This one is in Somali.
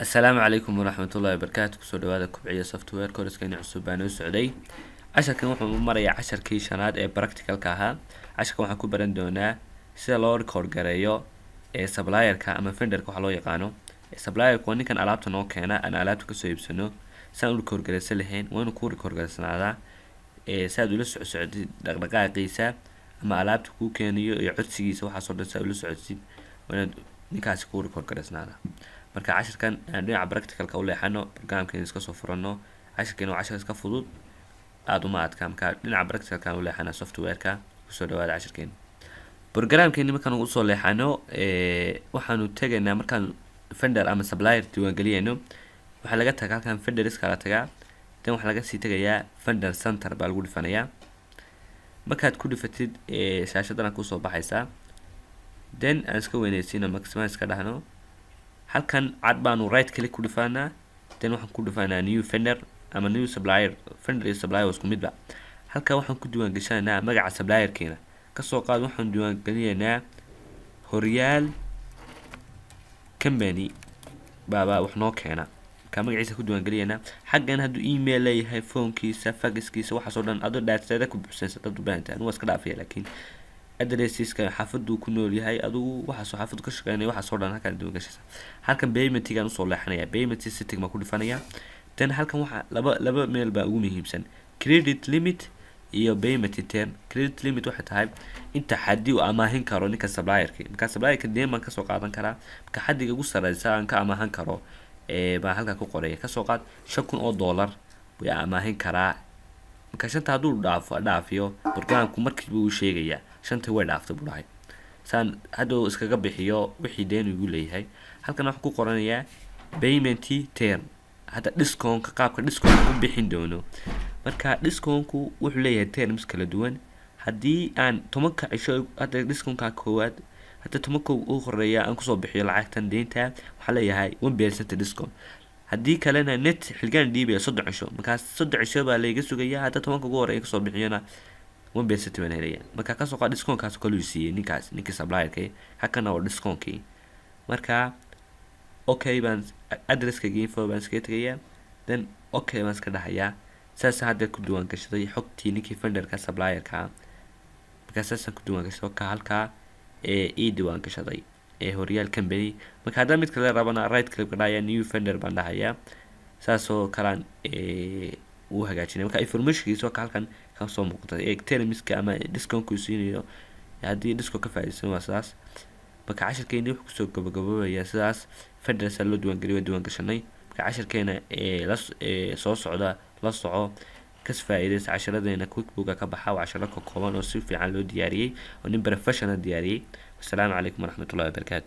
Asalaamu calaykum waraxmatullahi wabarakaatu. Kusoo dhawaada Kubciya Software. Course-keeni cusub baa noo socday. Casharkan wuxuu marayaa casharkii shanaad ee practicalka ahaa. Casharkan waxaan ku baran doonaa sida loo record gareeyo ee supplierka ama vendorka waxa loo yaqaano. Supplierka waa ninkan alaabta noo keena, aan alaabta kasoo iibsano. Saan u record gareysan lahayn, waa inuu kuu record gareysnaadaa ee si aad ula socsocdid dhaqdhaqaaqiisa ama alaabta kuu keenayo iyo codsigiisa, waxaasoo dhan si aad ula socodsid, waa inaad ninkaasi kuu record gareysnaadaa. Marka cashirkan aan dhinaca practicalka u leexano, programkeena iska soo furano. Cashirkeena waa cashir iska fudud, aada uma adka. Marka dhinaca practicalka aan u leexana softwareka. Kusoo dhawaada cashirkeena. Programkeeni markaan usoo leexano, waxaanu tegaynaa markaan vendor ama supplier diiwaangeliyayno, waxaa laga tagaa halkan vendorska la tagaa, dan waxaa laga sii tegayaa vendor center baa lagu dhifanayaa. Markaad ku dhifatid, shaashadana kusoo baxaysaa. Then aan iska weyneysiino, maximize ka dhahno. Halkan cad baanu right click ku dhifaanaa, then waxaan ku dhifaanaa new vendor ama new supplier. Vendor iyo supplier waa isku midba. Halkan waxaan ku diiwaan gashanaynaa magaca supplierkeena. Kasoo qaad waxaan diiwaan gelinaynaa Horyaal Company baaba wax noo keena. Marka magaciisa ku diiwaan gelinaynaa. Xaggan hadduu email leeyahay, phonekiisa, faxkiisa, waxaasoo dhan adoo data-da ku buuxsanaysa dad u baahan tahay. Anigu waa iska dhaafaya, laakiin addresska, xaafaduu ku nool yahay, adigu waxaasoo xaafadu ka shaqeynaya, waxaasoo dhan halkaan diiwaan gashaysa. Halkan paymentigaan usoo leexanaya, payment setting baan ku dhifanaya. Then halkan waxaa laba meel baa ugu muhiimsan: credit limit iyo payment term. Credit limit waxay tahay inta xaddi uu amaahin karo ninka supplierki. Marka supplierka deen baan kasoo qaadan karaa. Marka xaddiga ugu sareysa aan ka amaahan karo baan halkaa ku qoraya. Kasoo qaad $5,000 way amaahin karaa. Marka shanta hadduu dhaafo dhaafiyo, programku markiiba uu sheegayaa, "Shantii way dhaaftay," buu dhahay, saan hadhow iskaga bixiyo wixii deen igu leeyahay. Halkan waxaan ku qoranayaa payment term, hadda discountka, qaabka discount u bixin doono. Marka discountku wuxuu leeyahay terms kala duwan. Haddii aan 10-ka cisho hadda discountka koowaad, hadda 10-ka u horeeya aan kusoo bixiyo lacagtan deynta, waxaa leeyahay 1% discount. Haddii kalena net xilgaan dhiibaya 30 cisho, markaas 30 cisho baa layga sugayaa. Hadda 10-ka ugu horeeya kasoo bixiyona, 1% baan helaya. Marka kasoo qaad discountkaas kaluu siiyey ninkaas, ninkii supplierka. Halkana waa discountkii. Marka okay baan addresska info baan iskaga tegayaa, then okay baan iska dhahayaa. Saas hadda ku diiwaan gashaday xogtii ninkii vendorka, supplierka. Markaa saasaan ku diiwaan gashaday ka halkaa ee ii diiwaan gashaday ee Horyaal Company. Marka haddaan mid kale rabana, right click ka dhahaya, new vendor baan dhahayaa, saasoo kalaan uu hagaajinay. Marka informationkiisa ka halkan kasoo muuqata ee termska ama discountku siinayo, haddii discount ka faa'iidaysan, waa sidaas. Marka cashirkeeni wuxuu kusoo gabagaboobaya sidaas. Vendorsa loo diiwaangeliyo, waa diiwaan gashanay. Marka cashirkeena ee la ee soo socda la soco, kas faa'iidaysa cashiradeena QuickBooka ka baxa. Waa cashiro ka kooban oo si fiican loo diyaariyey oo nin professional diyaariyey. Wasalaamu calaykum waraxmatullahi wabarakaatu.